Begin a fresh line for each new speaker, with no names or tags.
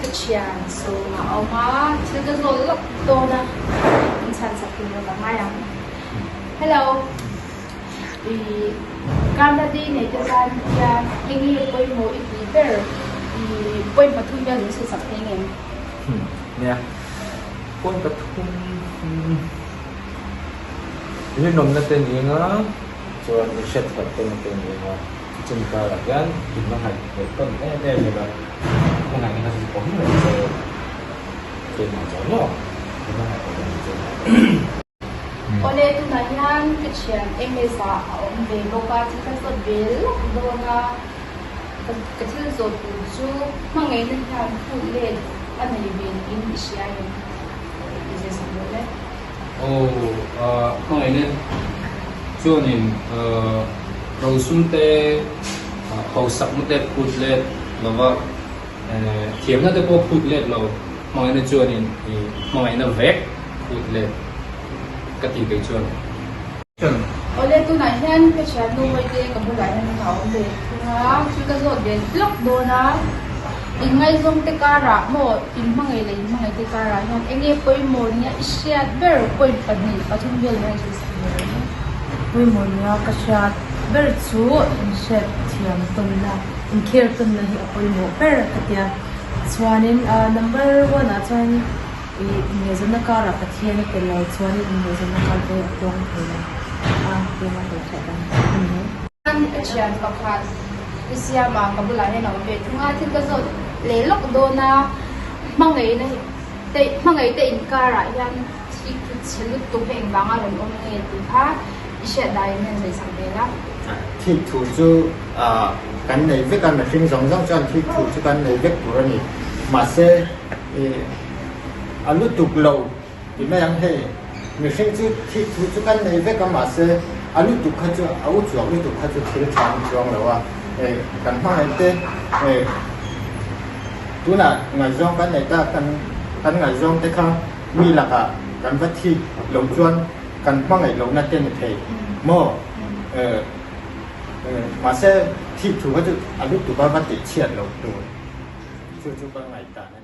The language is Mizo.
ka thian sawm a awm a, thil ka zawt lawk dawn a, min chhan sak tur ka ngai ang. Hello, i Karnati nei te tan hian eng nge pawimawh i tih ber? I point pathum vel min sawi sak thei ngem?
Nia, point pathum rinawmna te ni anga chuan i hriat tawnna te ni anga. Chumi karah hian inhmangaih leh tawn em em ila, hmangaihna kha chu awm reng se, keimah zawng zawng inhmangaih awm reng se.
Awle, tunah hian ka thian MS ah a awm ve bawk a, thil ka zawt ve lawk dawn a, ka thil zawt tur chu hmangaihna hian phut let a nei ve niin i hria em? I zir sak dawn e.
Aw, hmangaihna chuanin rosum te, hausakna te phut let lo va, thiamna te pawh phut let lo, hmangaihna chuanin hmangaihna vek phut let ka ti kei chuan.
Awle, tunah hian ka thiannu Mawite ka bulah hian a awm ve thung a, thil ka zawt ve lawk dawn a, inngaizawng te karah maw inhmangaih leh inhmangaih te karah hian eng nge pawimawh nia i hriat ber point pahnih pathum vel hian thil sak ve ang e.
Pawimawh nia ka hriat ber chu inhriat thiam tawnna, inkhel tawnna hi a pawimawh ber ka tia. Chuanin number one ah chuan I inngaihzawnna karah Pathian a tel lo chuan i inngaihzawnna kar pawh a tluang thei lo a, tlem a hlawh theih dan a ni mai.
Ka thian pakhat i siam a, ka bulah hian a awm ve thung a, thil ka zawt leh lawk dawn a, hmangaihna te hmangaih te inkarah hian thi khu chhe lutuk hi engvanga rawn awm nge tih kha i hriat dahin hian sawi sak ve la.
Thik thu chu kan nei vek a, mihring zawng zawng chuan thik thu chu kan nei vek tur a ni. Mahse i a lutuk lo ti mai ang hei mihring chu thik thu chu kan nei vek a mahse a lutuk kha chu a u chuak lutuk kha chu thil tha an chuang lo a hei kan hmangaih te hei tunah ngaihzawng kan nei ta kan kan ngaihzawng te kha mi lakah kan va thik lo chuan kan hmangaih lohna te ni thei maw mahse thik thu kha chu a lutuk a va tih chhiat loh tur chu chu ka ngaihdan a ni.